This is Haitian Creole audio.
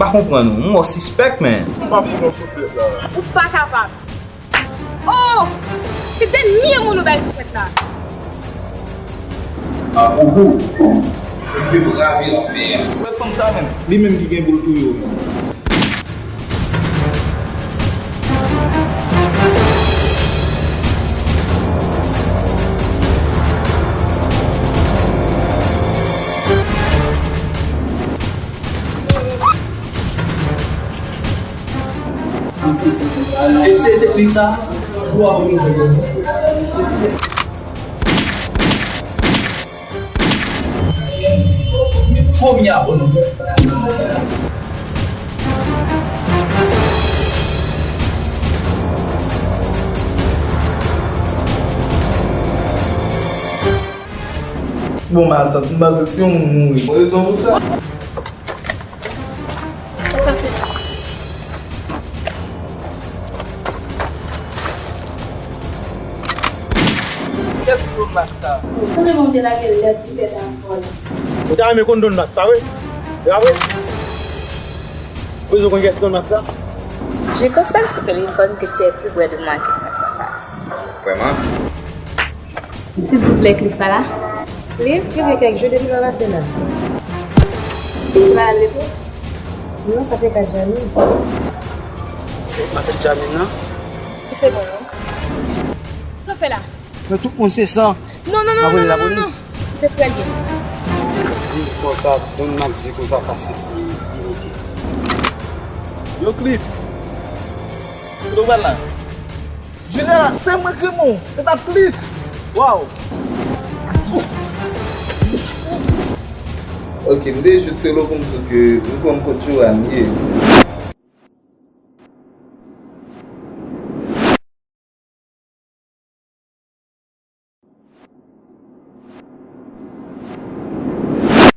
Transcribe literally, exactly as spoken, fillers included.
Pa konprann ou. M wè w sispèk, men. M pa fout nan souflèt la. Ou pa kapab. Oh! Se dènye moun ou bay souflèt la. A, ou, ou. Ou te brave lanfè a. Wè fanm sa menm, li menm ki gen pou l touye w. Eseye teknik sa pou w ap rive. Fo miyabon. Bon, matant, m panse si yon moun mouri. Rezon pou sa. Sa pase la. Kiyès ki Don Max sa? Sanble bon m te lage l nèt sou tèt a fò la. Ou ta renmen konn Don Max, pa vre? E pa vre? Ou bezwen konn kiyès ki Don Max la? Je constate au téléphone que tu es plus près de moi que face à face. Vraiment? Silvouplè, Cliff pa la? Cliff, Cliff gen kèk jou depi l pa pase la. Se pa la l rete? Non, sa se ka Djamil. Se pa tèt Djamil, non? Se bon, non? Sa w fè la? Men tout moun se san. Non, non, non, non, non, non, non. Se trè byen. Di konsa, Don Max di konsa, pase san limite. Yo, Cliff. Kote w pral la? Jeneral, se mwen ki mou, se pa Cliff. Waw. Ok, m te jis rele w pou m di w ke m konn kot Joanne ye.